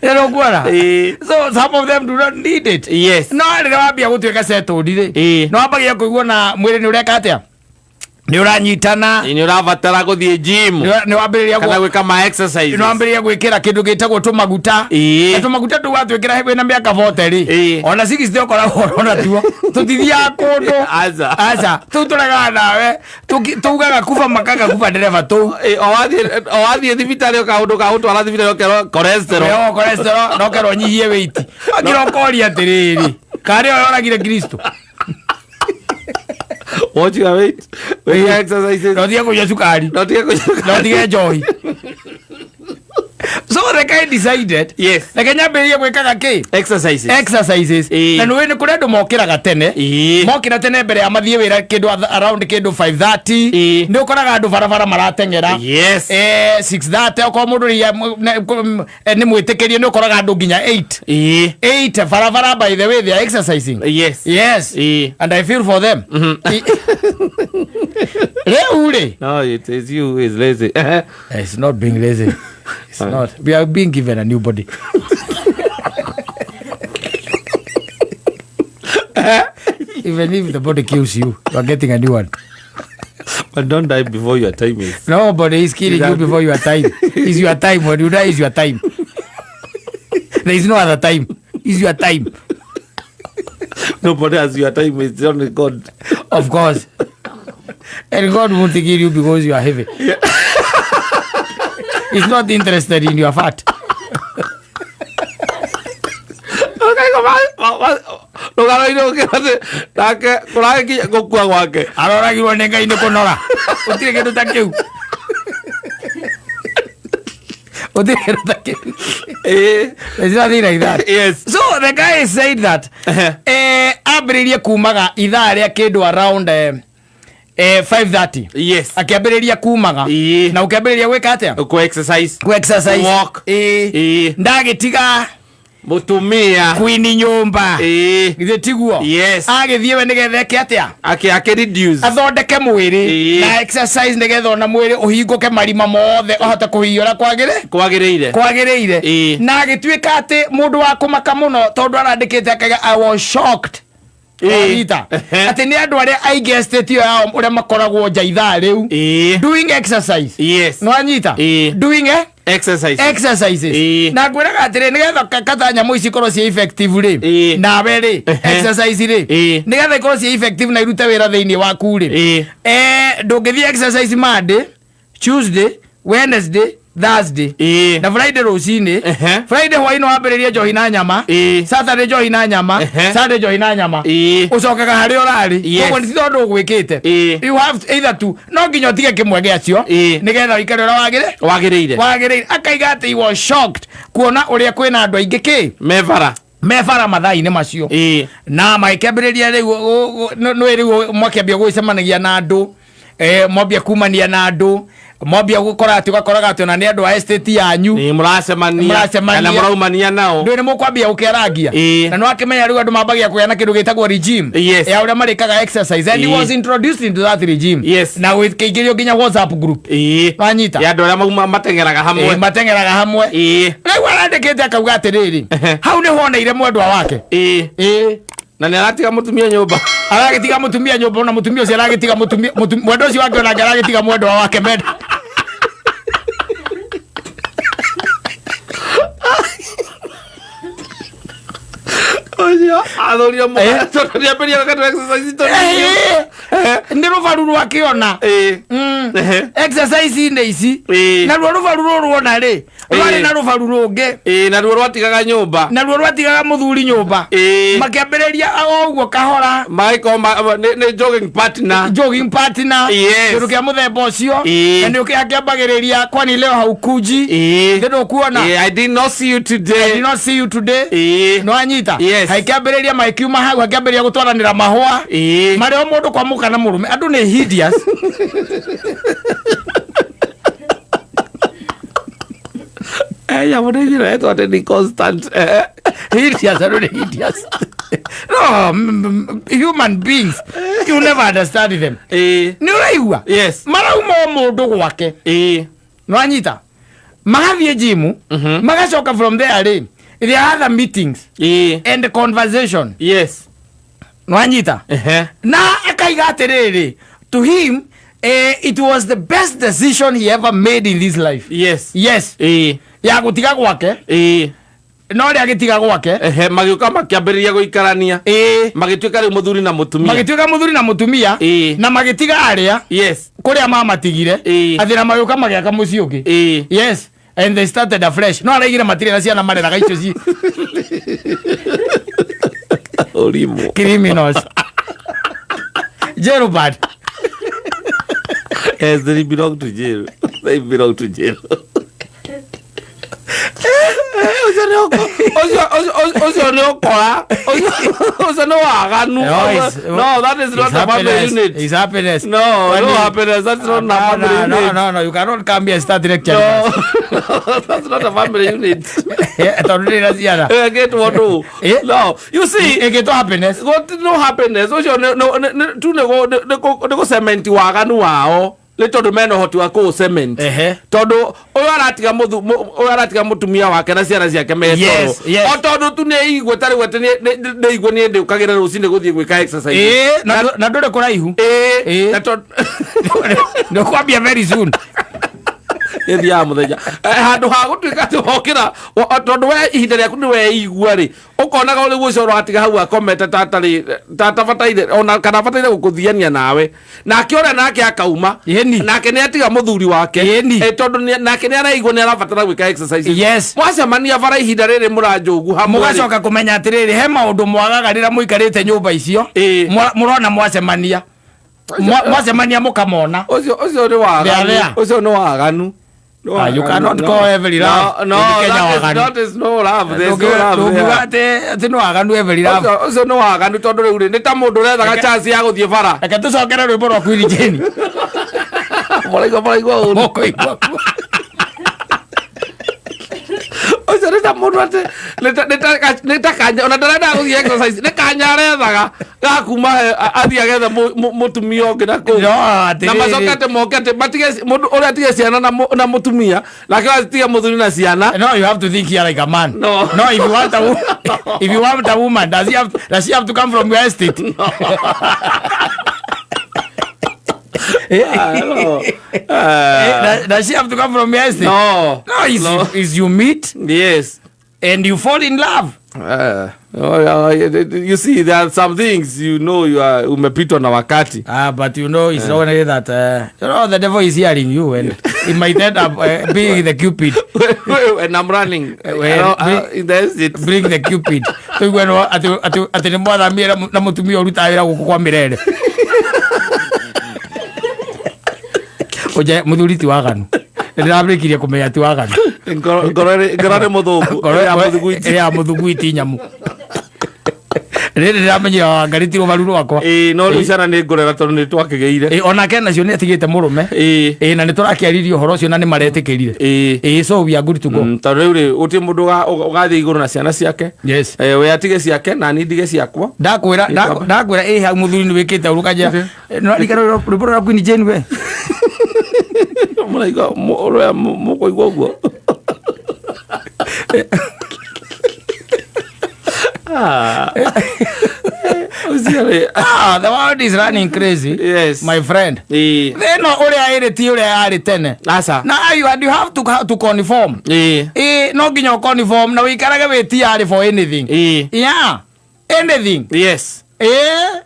Nĩ ũkuona? Ĩĩ. So some of them do not need it. Yes. No rĩrĩa wambia gũtuĩka settled rĩ, Ĩĩ. nĩ wambagia kũigua na mwĩrĩ nĩ ũreka atĩa? Nĩ ũranyitana. Nĩ ũrabatara gũthiĩ gym. Nĩ wambĩrĩria Kana gwĩka ma exercises. Nĩ wambĩrĩria gwĩkĩra kĩndũ gĩtagwo tũmaguta. Ĩĩ. Na tũmaguta tũu watwĩkĩra wĩna mĩaka 40 rĩ, Ĩĩ. ona 60 ũkoragwo ũrona tuo. Tũtithiaga kũndũ. Aca. Aca. Tũu tũregaga nawe. Tugaga kuba makaga kuba ndereba tũu. Ĩĩ, o wathiĩ thibitarĩ kaũndũ ka gũtwara thibitarĩ ũkerwo cholesterol. Yo, cholesterol, no kerwo nyihie weight. Wakira ũkoria atĩrĩrĩ, karĩ ũyũ yoragire Kristo. Watch your weight. Wĩke exercises. No tige kũnyua cukari. No tige kũnyua No tige njohi. So the guy decided, Yes. reke nyambĩrĩrie gwĩkaga kĩ? Exercises. Exercises. Na nĩ nĩ kũrĩ andũ mokĩraga tene. Mokĩra tene mbere ya mathiĩ wĩra kĩndũ around kĩndũ 5:30. Nĩ ũkoraga andũ barabara marateng'era. 6:30 okorwo mũndũ nĩ mwĩtĩkĩrie, nĩ ũkoraga andũ nginya 8. 8 barabara, by the way, they are exercising. Yes. And I feel for them. Rĩu rĩ, No, it is you who is lazy. It's not being lazy. It's not. We are being given a new body. Even if the body kills you, you are getting a new one. But don't die before your time is. Nobody is killing you before your time. It's your time. When you die, is your time. There is no other time. It's your time. Nobody has your time. It's only God. Of course. And God won't kill you because you are heavy. He's not interested in your fat. Rũgano-inĩ ũkĩra nake kũragĩkinya gũkua gwake. Aroragirwo nĩ Ngai nĩ kũnora. Gũtirĩ kĩndũ ta kĩu. Gũtirĩ kĩndũ ta kĩu. There's nothing like that. So the guy said that ambĩrĩirie kumaga ithaa rĩa kĩndũ around 5:30. Akĩambĩrĩria kumaga. Na ũkĩambĩrĩria gwĩka atĩa? Ku exercise. Ku exercise. Walk. Ndagĩtiga Mũtumia. kwini nyũmba. Githĩ tiguo? Yes. Agĩthiĩ we nĩgetha eke atĩa? Akĩ reduce. Athondeke mwĩrĩ na exercise nĩgetha ona mwĩrĩ ũhingũke marima mothe, ũhote kũhiũra kwagĩrĩ Kwagĩrĩire. Kwagĩrĩire. Na agĩtuĩka atĩ mũndũ wa kũmaka mũno, tondũ arandĩkĩte akauga, "I was shocked." Wanyita? Atĩ nĩ andũ arĩa aingĩ estate ĩyo yao ũrĩa makoragwo nja ithaa rĩu doing exercise. Nĩwanyita? Doing Exercise. Exercises. Na ngwĩraga atĩrĩ, nĩgetha kata nyamũ ici ikorwo ciĩ effective rĩ, nawe rĩ, exercise rĩ, nĩgetha ikorwo ciĩ effective na irute wĩra thĩinĩ waku rĩ, ndũngĩthiĩ exercise Monday, Tuesday, Wednesday, Thursday na Friday rũcinĩ. Friday hwainĩ wambĩrĩrie njohi na nyama. Saturday njohi na nyama. Sunday njohi na nyama. Ũcokaga harĩa ũrarĩ. Koguo nĩ ti tondũ ũgwĩkĩte. You have to, either to, no nginya ũtige kĩmwe gĩacio nĩgetha ũikare ũrĩa wagĩrĩ Wagĩrĩire. Wagĩrĩire. Akaiga atĩ he was shocked kuona ũrĩa kwĩna andũ aingĩ kĩ Mebara. Mebara mathaa-inĩ macio. Na magĩkĩambĩrĩria rĩu nĩ rĩu mwakĩambia gwĩcemanagia na andũ, mwambia kumania na andũ, mwambia gũkora atĩ ũgakoraga atĩ ona nĩ andũ a estate yanyu. Ĩĩ, mũracemania. Mũracemania. Kana mũraumania nao. Ndũĩ nĩ mũkwambia gũkĩarangia. Na nĩ wakĩmenya rĩu andũ mambagia kũgĩa na kĩndũ gĩtagwo regime ya ũrĩa marĩkaga exercise, and he was introduced into that regime na gũkĩingĩrio nginya WhatsApp group. Wanyita? Ya andũ arĩa mauma mateng'eraga hamwe. Mateng'eraga hamwe. Rĩu arandĩkĩte akauga atĩrĩrĩ, hau nĩ honeire mwendwa wake. Na nĩ aratiga mũtumia nyũmba. Aragĩtiga mũtumia nyũmba, ona mũtumia ũcio aragĩtiga mũtumia mwendwa ũcio wake, onake aragĩtiga mwendwa wake menda. Ũcio athũrire mũno tondũ nĩambĩrĩria gwĩka tũ exercise tũnini. Nĩ rũbaru rwakĩona. Exercise-inĩ ici, naruo rũbaru rũrũ ruona rĩ, rwarĩ na rũbaru rũngĩ. Ĩĩ, naruo rwatigaga nyũmba. Naruo rwatigaga mũthuri nyũmba. Makĩambĩrĩria o ũguo kahora. Magĩkorwo nĩ jogging partner. Jogging partner. Kĩndũ kĩa mũthemba ũcio. Na nĩ akĩambagĩrĩria, "Kwani leo haukuji?" Nĩ ndũkuona. I did not see you today. "I did not see you today." Nĩwanyita? Yes. Hakĩambĩrĩria magĩkiuma hau, hakĩambĩrĩria gũtwaranĩra mahũa marĩa o mũndũ kwa mũka na mũrũme. Andũ nĩ hideous. Nyamũ nĩ njĩra ĩtwo atĩ nĩ constant. Hideous, andũ nĩ hideous. No, human beings, you never understand them. Nĩ ũraigua? Yes. Marauma o mũndũ gwake. Nĩwanyita? Magathiĩ gym, magacoka. From there rĩ, there are other meetings and conversation. Nĩwanyita? Na akaiga atĩrĩrĩ, to him, it was the best decision he ever made in his life. Yes. Ya gũtiga gwake. No rĩ, agĩtiga gwake, Magĩũka makĩambĩrĩria gũikarania. Magĩtuĩka rĩu mũthuri na mũtumia. Magĩtuĩka mũthuri na mũtumia. Na magĩtiga arĩa kũrĩa mamatigire. Atĩ na magĩũka magĩaka mũciĩ ũngĩ. Yes, and they started afresh. No araigire matirĩ na ciana mareraga icio ci Ũrimũ. Criminals. Jailbird. Yes, they belong to jail. They belong to jail. Ũcio nĩ ũcio nĩ ũkora, ũcio nĩ waganu. No, it's- No, that is not It's a family happiness. unit. It's happiness. No, no Kwani- happiness, that's not a No, family no, unit. no, no, you cannot come here and start lecturing No, us. that's not a family unit. Tondũ ndĩrĩ na ciana. Ĩgĩtwo ndũ. No, you see, Ĩgĩtwo happiness. gũtirĩ no happiness ũcio tu nĩ gũ cement waganu wao, nĩ tondũ mena ũhoti wa kũũ cement. Tondũ ũyũ aratiga ũyũ aratiga mũtumia wake na ciana ciake metoro. Yes. O tondũ tu nĩ igua ta rĩu atĩ nĩ igua niĩ ndĩũkagĩra rũcinĩ gũthiĩ gwĩka exercise. Ĩĩ, na ndũrĩ kũraihu. Ĩĩ, na tondũ Nĩ ũkwambia very soon. Ĩthiaga mũthenya. Handũ ha gũtuĩka atĩ wokĩra tondũ we ihinda rĩaku nĩ weigua rĩ, ũkonaga ũrĩ ũcio ũratiga hau akomete tatarĩ tatabataire ona kana abataire gũkũthiania nawe, nake ũrĩa nake akauma. Ĩni. Nake nĩ atiga mũthuri wake. Ĩni. Tondũ nake nĩ araigua nĩ arabatara gwĩka exercise. Yes. Mwacemania bara ihinda rĩrĩ mũranjũgu hamwe rĩ. Mũgacoka kũmenya atĩrĩrĩ, he maũndũ mwagaga rĩrĩa mũikarĩte nyũmba icio. Mũrona mwacemania. Mwacemania mũkamona. Ũcio nĩ waganu. They are there. Ũcio nĩ waganu. Ah, you cannot call every love No, no, in Kenya that is waganu. not is no love. There's no love Ndũngiuga there. atĩ nĩ waganu every love. Ũcio nĩ waganu tondũ rĩu rĩ nĩ ta mũndũ ũrethaga chance ya gũthiĩ bara. Reke tũcokere rwĩmbo rwa Queen Jane. Mũraigua ũru. Mũkũigua. Ũcio nĩ ta mũndũ atĩ nĩ ta kanya ona ndarendaga gũthiĩ exercise, nĩ kanya arethaga ga kuma athiĩ agethe mũtumia ũngĩ na kũu. No, Na atĩrĩrĩ. macoke atĩ moke atĩ matige mũndũ ũrĩa atige ciana na mũtumia, nake atige mũthuri na ciana. No, you have to think here like a man. No. No, if you want a woman, does she have to come from your estate? Ah, no. Does she have to come from your estate? No. No, No. it's you meet Yes. and you fall in love. Oh, you see, there are some things you know you are umepitwa na wakati. Ah, but you know, it's only that you know the devil is hearing you, and it might end up being the Cupid. And I'm running. Well, In the exit. Bring the Cupid. Tuigue no atĩ nĩ mwathamire na mũtumia ũrutaga wĩra gũkũ kwa Mĩrere. Ũnje mũthuri ti waganu. Nĩndĩrambĩkirie kũmenya ti waganu. Ngoro nĩ mũthũku. Ya mũthuguiti. Ya mũthuguiti nyamu. Rĩrĩ ndĩramenyire Wangari ti rũbaru rwakwa. Ĩĩ, no rĩu ciana nĩ ngũrera tondũ nĩ twakĩgĩire. Ĩĩ, onake nacio nĩ atigĩte mũrũme. Ĩĩ, na nĩ tũrakĩaririe ũhoro ũcio na nĩ maretĩkĩrire. Ĩĩ, so we are good to go. Tondũ rĩu rĩ gũtirĩ mũndũ ũgathiĩ igũrũ na ciana ciake. Yes. We atige ciake na niĩ ndige ciakwa. Ndakwĩra ndakwĩra ĩ hau mũthuri nĩ wĩkĩte ũru kanjĩra. No rikara rwĩmbo rwa Queen Jane we. Mũraigua ũrĩa mũkũigua ũguo. Ah. Ũcio rĩ. Ah, the world is running crazy. Yes. My friend. Ĩĩ. Thĩno ũrĩa ĩrĩ ti ũrĩa yarĩ tene. Aca. Na you, and you have to conform. Ĩĩ. Ĩĩ, no nginya ũconform na wĩikarage wĩ tayari for anything. Ĩĩ. Yeah. Anything. Yes. Ĩĩ.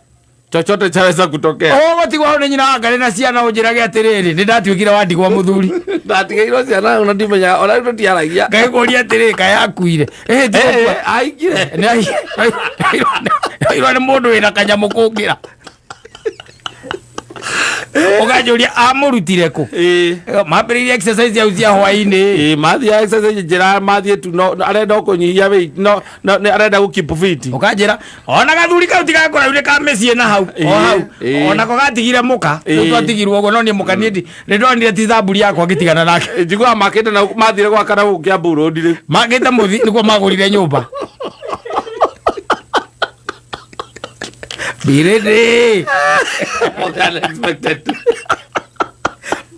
Chochote chaweza kutokea. Ũgũtigwo hau nĩ nyina wa Ngarĩ na ciana ũnjĩrage atĩrĩrĩ, nĩ ndatuĩkire wa ndigwa mũthuri. Ndatigĩirwo ciana ona ndimenyaga ona rĩu tũtiaragia. Ngai kũria atĩrĩ, kaĩ akuire. Ĩĩ, ti gũkua. Aikire. Nĩ airwo nĩ mũndũ wĩna kanyamũ kũngĩra. Ũkanjũria amũrutire kũ? Ĩĩ. Mambĩrĩirie exercise hau cia hwaĩ-inĩ. Ĩĩ, mathiĩ exercise njĩra mathiĩ tu no arenda o kũnyihia weight, no no arenda gũ keep fit. Ũkanjĩra ona gathuri kau tigakũraihu nĩ ka mĩciĩ na hau o hau onako gatigire mũka. Rĩu twatigirwo ũguo no niĩ mũka niĩ nĩ ndonire ti thamburi yakwa ngĩtigana nake. Njiguaga makĩte na mathire gwaka na gũkũ Kiambu Road rĩu. Makĩte mũthi nĩguo magũrire nyũmba. Be ready. For the unexpected.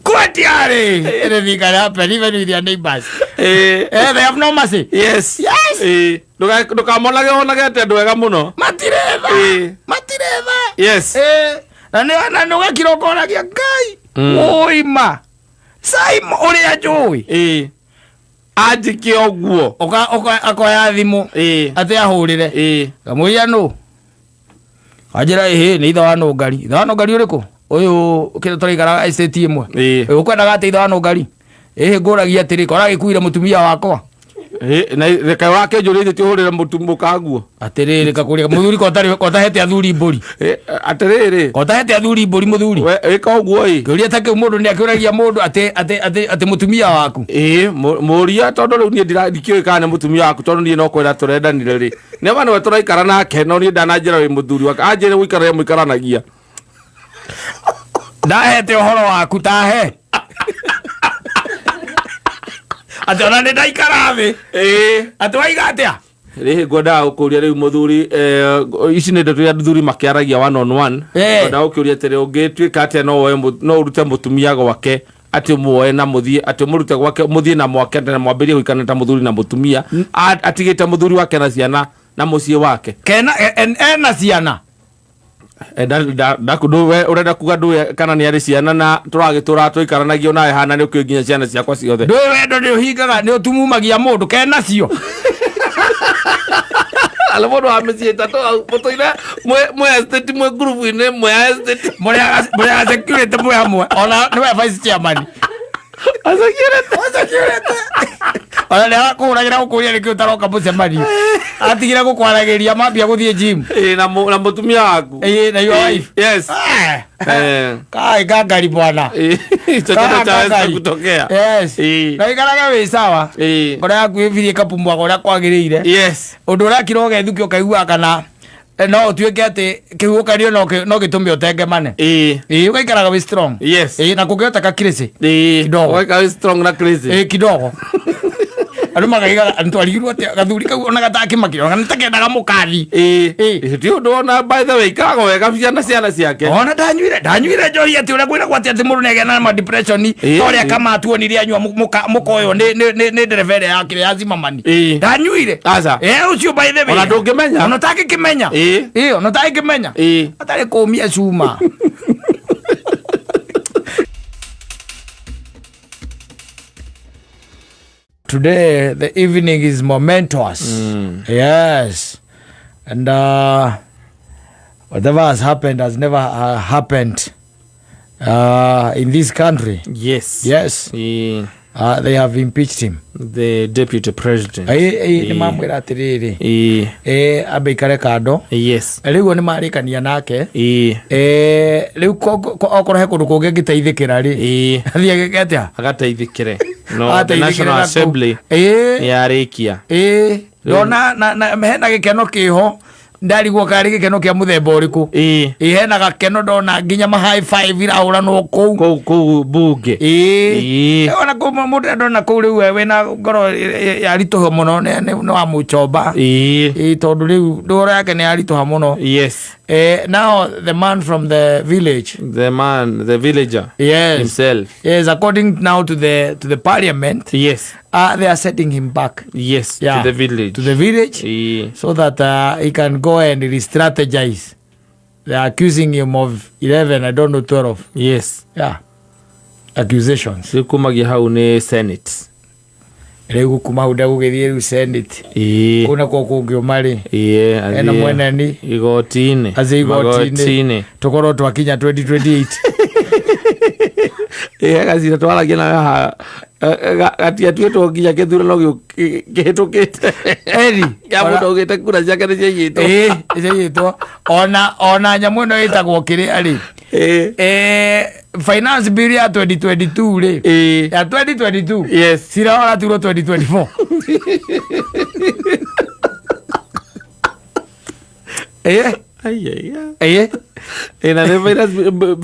Kwatiari. Anything can happen even with your neighbors. They have no mercy. Yes. Yes. Ndũkamonage onage atĩ andũ ega mũno. Matiretha. Matiretha. Yes. Na nĩ na nĩ ũgakira ũkoragia Ngai. Ũima. Saimo ũrĩa njũĩ. Anjĩke ũguo. Ũka akoya thimũ. Atĩ ahũrĩre. Ngamũria nũ. Anjĩra ĩhĩ nĩ ithe wa Nũngari. Ithe wa Nũngari ũrĩkũ? Ũyũ kĩrĩa tũraikaraga estate ĩmwe. Ũkwendaga atĩ ithe wa Nũngari? Ĩhĩ ngũragia atĩrĩ, kora gĩkuire mũtumia wakwa. Na reke wake njũrĩtie ti ũhũrĩre mũtu mũkaguo. Atĩrĩrĩ, kakũria mũthuri kotarĩ kotahete athuri mbũri. Atĩrĩrĩ. Kotahete athuri mbũri mũthuri. We ĩka ũguo ĩ. Kĩũria ta kĩu mũndũ nĩ akĩũragia mũndũ atĩ atĩ atĩ atĩ mũtumia waku. Ĩĩ, mũria tondũ rĩu niĩ ndikĩũĩ kana nĩ mũtumia waku, tondũ niĩ no kwenda tũrendanire rĩ. Nĩ ma nĩwe tũraikara nake, no niĩ ndananjĩra wĩ mũthuri wake. Anjĩre gũikara mũikaranagia. Ndahete ũhoro waku tahe. Atĩ ona nĩ ndaikara thĩ. Ĩĩ. Atĩ waiga atĩa? Rĩhĩ ngwendaga gũkũria rĩu mũthuri, ici nĩ ndeto iria athuri makĩaragia one on one. Ngwendaga gũkĩũria atĩrĩ, ũngĩtuĩka atĩa no woe no ũrute mũtumia gwake, atĩ ũmuoe na mũthiĩ, atĩ ũmũrute gwake mũthiĩ na mwake na mwambĩrĩrie gũikarania ta mũthuri na mũtumia, atigĩte mũthuri wake na ciana na mũciĩ wake. Kena ena ciana? We ũrenda kuga ndũĩ kana nĩ arĩ ciana na tũragĩtũra tũikaranagia nawe hana nĩ ũkĩũĩ nginya ciana ciakwa ciothe. Ndũĩ wendo nĩ ũhingaga, nĩ ũtumumagia mũndũ, kena cio. Ala mũndũ wa mĩciĩ ĩtatũ hau mũtũire mwĩ estate, mwĩ ngurubu-inĩ, mwĩ a estate. Mũrĩ a security mwĩ hamwe, ona nĩwe vice chairman. A security. A security. Ona nĩ arakũhũragĩra gũkũria nĩkĩ ũtaroka mũcemanio. Atigire gũkwaragĩria mambia gũthiĩ gym. Ĩĩ, na mũtumia waku. Ĩĩ, na your wife. Yes. Kai gangari bwana. Ĩĩ, chochote chaweza kutokea. Yes. Ĩĩ. Na ikarage wĩ sawa. Ĩĩ. Ngoro yaku ĩbirie ĩkapumwaga ũrĩa kwagĩrĩire. Yes. Ũndũ ũrakira ũgethukia ũkaigua kana no ũtuĩke atĩ kĩhuhũkanio no gĩtũme ũtengemane. Ĩĩ. Ĩĩ, ũgaikaraga wĩ strong. Yes. Ĩĩ, na kũngĩhoteka crazy. Ĩĩ. Kidogo. Ũgaikara wĩ strong na crazy. Ĩĩ, kidogo. Andũ makaigaga ntwarigirwo atĩa gathuri kau ona gatakĩmakire ona nĩtakendaga mũkathi. Ĩĩ. Ĩĩ. Ĩĩ, ti ũndũ ona by the way ikaragwo wega ciana ciana ciake. Ona ndanyuire njohi atĩ ũrĩa kwĩragwo atĩ atĩ mũndũ nĩagĩa na ma depression Ĩĩ. ta ũrĩa kamatuonire anyua mũkoywo nĩ ndereba ĩrĩa yakĩrĩ ya Zimmerman. Ĩĩ. Ndanyuire. Aca. Ĩĩ, ũcio by the way. Ona ndũngĩmenya. Ona ũtangĩkĩmenya. Ĩĩ. Ĩĩ, ona ũtangĩkĩmenya. Ĩĩ. Atarĩ kũmia cuma. Today, the evening is momentous. Yes. And whatever has happened has never happened in this country. Yes. Yes. Ĩĩ. They have impeached him. The deputy president. Ĩĩ, ĩĩ, nĩ mamwĩra atĩrĩrĩ. Ĩĩ. Ĩĩ, ambe ikare kando. Yes. Rĩu nĩ marĩkania nake. Ĩĩ. Ĩĩ, rĩu okorwo he kũndũ kũngĩ angĩteithĩkĩra rĩ. Ĩĩ. Athiĩ agĩke atĩa? Agateithĩkĩre. No, the Agateithĩkĩre National na kũu. Assembly Ĩĩ. nĩ yarĩkia. Ĩĩ. Ndona na hena gĩkeno kĩho, ndarigwo karĩ gĩkeno kĩa mũthemba ũrĩkũ. Ĩĩ. Ĩĩ, hena gakeno ndona nginya ma high five irahũranwo kũu. Kũu bunge. Ĩĩ. Ĩĩ. Ona kũu mũndũ ndona kũu rĩu we wĩna ngoro yaritũha mũno nĩ wa mũchomba. Ĩĩ. Ĩĩ, tondũ rĩu ndũra yake nĩ yaritũha mũno. Yes. Now the man from the village. The man, the villager. Yes. Himself. Yes, according now to the parliament. Yes. They are sending him back. Yes, Yeah. to the village. To the village. Yeah. So that he can go and re-strategize. They are accusing him of 11, I don't know, 12. Yes. Yeah. Accusations. Rĩu kumagia hau nĩ Senate. Rĩu kuma hau ndegũgĩthiĩ rĩu Senate. Ĩĩ. Kũu nakuo kũngĩũma rĩ. Ĩĩ, athiĩ Ena mweneni. Igoti-inĩ. Athiĩ igoti-inĩ. Magoti-inĩ. Tũkorwo twakinya 2028. Ĩĩ, gacira twaragia nawe haha. Gatiatuĩtwo nginya gĩthurano kĩhĩtũkĩte. Eri. Kĩa mũndũ augĩte kura ciake nĩ ciaiyĩtwo. Ĩĩ, ciaiyĩtwo. Ona nyamũ ĩno ĩtagwo kĩrĩa rĩ. Ĩĩ. Finance bill ya 2022 rĩ. Ĩĩ. Ya 2022. Yes. Cira ũraturwo 2024. Ĩĩ. Ai, ai, ai. Ĩĩ. Ĩĩ, na nĩ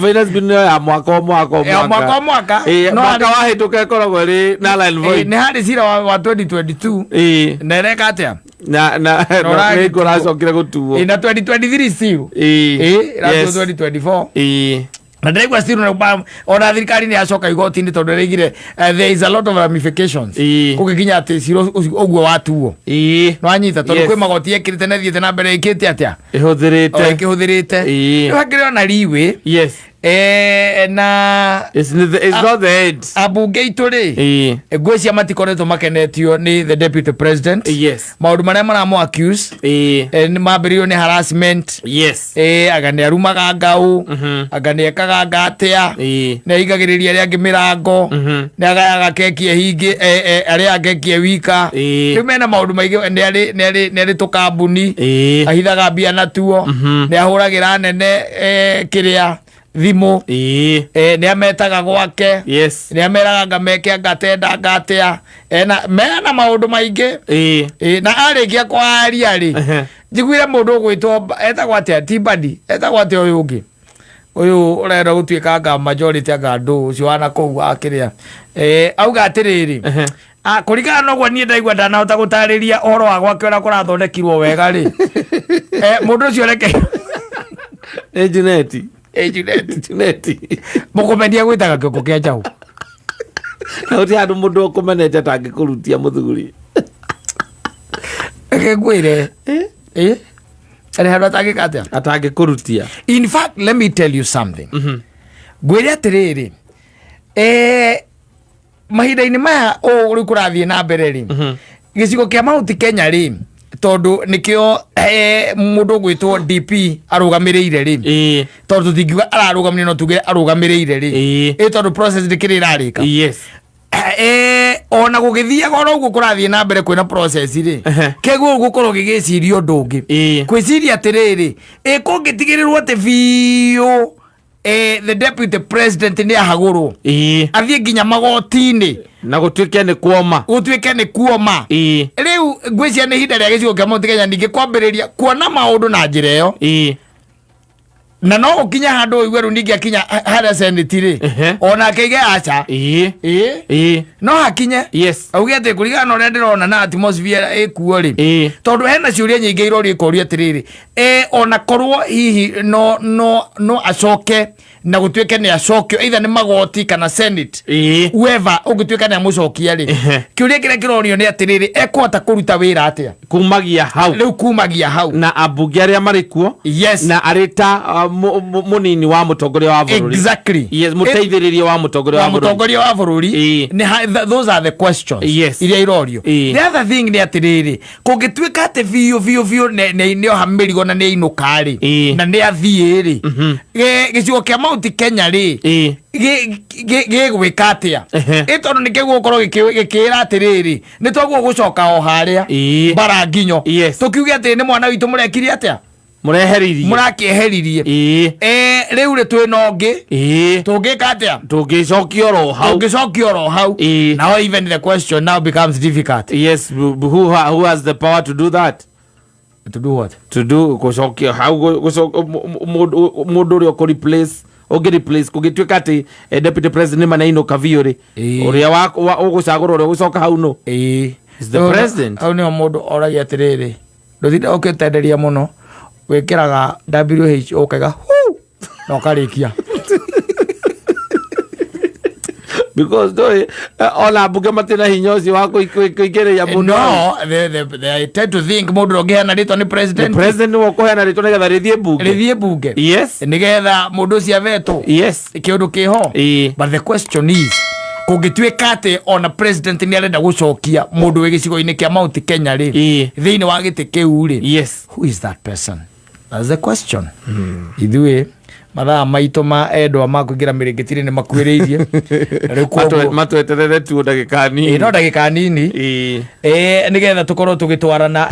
finance bill nĩyo ya mwaka o mwaka o Ya mwaka o mwaka. Ĩĩ, No mwaka harĩ- wahĩtũka ĩkoragwo ĩrĩ na line Ĩĩ, void. nĩ harĩ cira wa 2022. Ĩĩ. Na ĩreka atĩa? Na Na ũragĩtuo. nĩ kũracokire gũtuo. Ĩĩ, na 2023 still. Ĩĩ. Ĩĩ, ĩratuo Yes. 2024. Ĩĩ. Na ndĩraigua still na ona thirikari nĩ yacoka igoti-inĩ tondũ ĩraigire, there is a lot of ramifications. Ĩĩ. Kũngĩkinya atĩ cira ũcio ũguo watuo. Ĩĩ. Nĩwanyita, tondũ Yes. kwĩ magoti ekĩrĩte na ĩthiĩte na mbere ĩkĩte atĩa? Ĩhũthĩrĩte. O, ĩkĩhũthĩrĩte. Ĩĩ. Rĩu hakĩrĩ ona riwĩ. Yes. Na It's not the end. Ambunge aitũ rĩ, ngwĩciria matikoretwo makenetio nĩ the deputy president, maũndũ marĩa maramũ accuse. Nĩ mambĩrĩirio nĩ harassment. Anga nĩ arumaga ngau, anga nĩ ekaga nga atĩa, nĩ aigagĩrĩria arĩa angĩ mĩrango, nĩ agayaga keki ehingĩ, arĩa keki ewika. Rĩu mena maũndũ maingĩ, nĩ arĩ tũkambuni ahithaga mbia natuo, nĩ ahũragĩra nene kĩrĩa thimũ, nĩ ametaga gwake, nĩ ameraga anga meke anga atenda anga atĩa, ena mena maũndũ maingĩ. Na arĩkia kwaria rĩ, njiguire mũndũ ũgwĩtwo etagwo atĩa, ti Mbadi, etagwo atĩa ũyũ ũngĩ, ũyũ ũrenda gũtuĩka anga majority anga ndũ ũcio wana kũu wa kĩrĩa, auga atĩrĩrĩ, kũringana na ũguo niĩ ndaigua ndanahota gũtarĩria ũhoro wa gwake ũrĩa kũrathondekirwo wega rĩ, mũndũ ũcio reke. Nĩ Juneti. Junet. Juneti. Mũkũmenia gwĩtaga kĩongo kĩa njaũ. Na gũtirĩ handũ mũndũ ũkũmenete atangĩkũrutia mũthuri. Reke ngwĩre, arĩ handũ atangĩka atĩa? Atangĩkũrutia. In fact, let me tell you something. Ngwĩre atĩrĩrĩ, mahinda-inĩ maya ũũ rĩu kũrathiĩ na mbere rĩ, gĩcigo kĩa Mount Kenya rĩ, tondũ nĩkĩo mũndũ ũgwĩtwo DP arũgamĩrĩire rĩ, tondũ tũtingiuga ararũgamĩrĩire, no tuge arũgamĩrĩire rĩ, ĩ tondũ process ndĩkĩrĩ ĩrarĩka. Ona gũgĩthiaga oro ũguo kũrathiĩ na mbere kwĩna process rĩ, kĩguo gũkorwo gĩgĩciria ũndũ ũngĩ, kwĩciria atĩrĩrĩ, ĩ kũngĩtigĩrĩrwo atĩ biũ the deputy president nĩ ahagũrwo, athiĩ nginya magoti-inĩ, na gũtuĩke nĩ kuoma, gũtuĩke nĩ kuoma, rĩu ngwĩciria nĩ ihinda rĩa gĩcigo kĩa Mount Kenya ningĩ kwambĩrĩria kuona maũndũ na njĩra ĩyo, na no ũkinye handũ ũigue rĩu ningĩ akinya harĩa senate rĩ, onake ige aca. No hakinye auge atĩ kũringana na ũrĩa ndĩrona na atmosphere ĩkuo rĩ, tondũ hena ciũria nyingĩ irorio ikorio atĩrĩrĩ, ona korwo hihi no acoke na gũtuĩke nĩ acokio either nĩ magoti kana senate, whoever ũngĩtuĩka nĩ amũcokia rĩ, kĩũria kĩrĩa kĩrorio nĩ atĩrĩrĩ, ekũhota kũruta wĩra atĩa? Kumagia hau. Rĩu kumagia hau. Na ambunge arĩa marĩ kuo, na arĩ ta mũnini wa mũtongoria wa bũrũri. Yes, mũteithĩrĩria wa mũtongoria wa wa bũrũri. Mũtongoria wa bũrũri. Those are the questions iria irorio. The other thing nĩ atĩrĩrĩ, kũngĩtuĩka atĩ biũ biũ biũ nĩ oha mĩrigo na nĩ ainũka rĩ, na nĩ athiĩ rĩ, gĩcigo kĩa Mount Kenya rĩ, gĩgwĩka atĩa? Ĩ tondũ nĩ kĩgũkorwo gĩkĩĩra atĩrĩrĩ, nĩ twaguo gũcoka o harĩa mbara nginyo, tũkiuge atĩ nĩ mwana witũ mũrekire atĩa? Mũreheririe. Mũrakĩeheririe. Rĩu rĩ, twĩna ũngĩ, tũngĩka atĩa? Tũngĩcokia oro hau. Tũngĩcokia oro hau. Now even the question now becomes difficult. Yes, who has the power to do that? To do what? To do gũcokia hau, mũndũ ũrĩa ũkũ replace, ũngĩ replace, kũngĩtuĩka atĩ deputy president nĩ manainũka biũ rĩ, ũrĩa ũgũcagũra ũrĩa ũgũcoka hau no Is the president. Hau nĩho mũndũ oragia atĩrĩrĩ, ndũtinda ũkĩtenderia mũno, wĩkĩraga WHO ũkaiga hu na ũkarĩkia. Because ndũĩ ona mbunge matirĩ na hinya ũcio wa kũingĩrĩria mũndũ hau. No, they tend to think mũndũ ũngĩheana rĩtwa nĩ the president. President nĩwe ũkũheana rĩtwa nĩgetha rĩthiĩ mbunge. Rĩthiĩ mbunge, nĩgetha mũndũ ũcio avetwo, kĩũndũ kĩho. But the question is, kũngĩtuĩka atĩ ona president nĩ arenda gũcokia mũndũ wĩ gĩcigo-inĩ kĩa Mount Kenya rĩ, thĩinĩ wa gĩtĩ kĩu rĩ, who is that person? That's the question. Ithuĩ mathaa maitũ ma endwa ma kũingĩra mĩrĩngĩtiri nĩ makuĩrĩirie. Na rĩu Matweterere tu ndagĩka Ĩĩ, nini. No ndagĩka nini, nĩgetha tũkorwo tũgĩtwarana.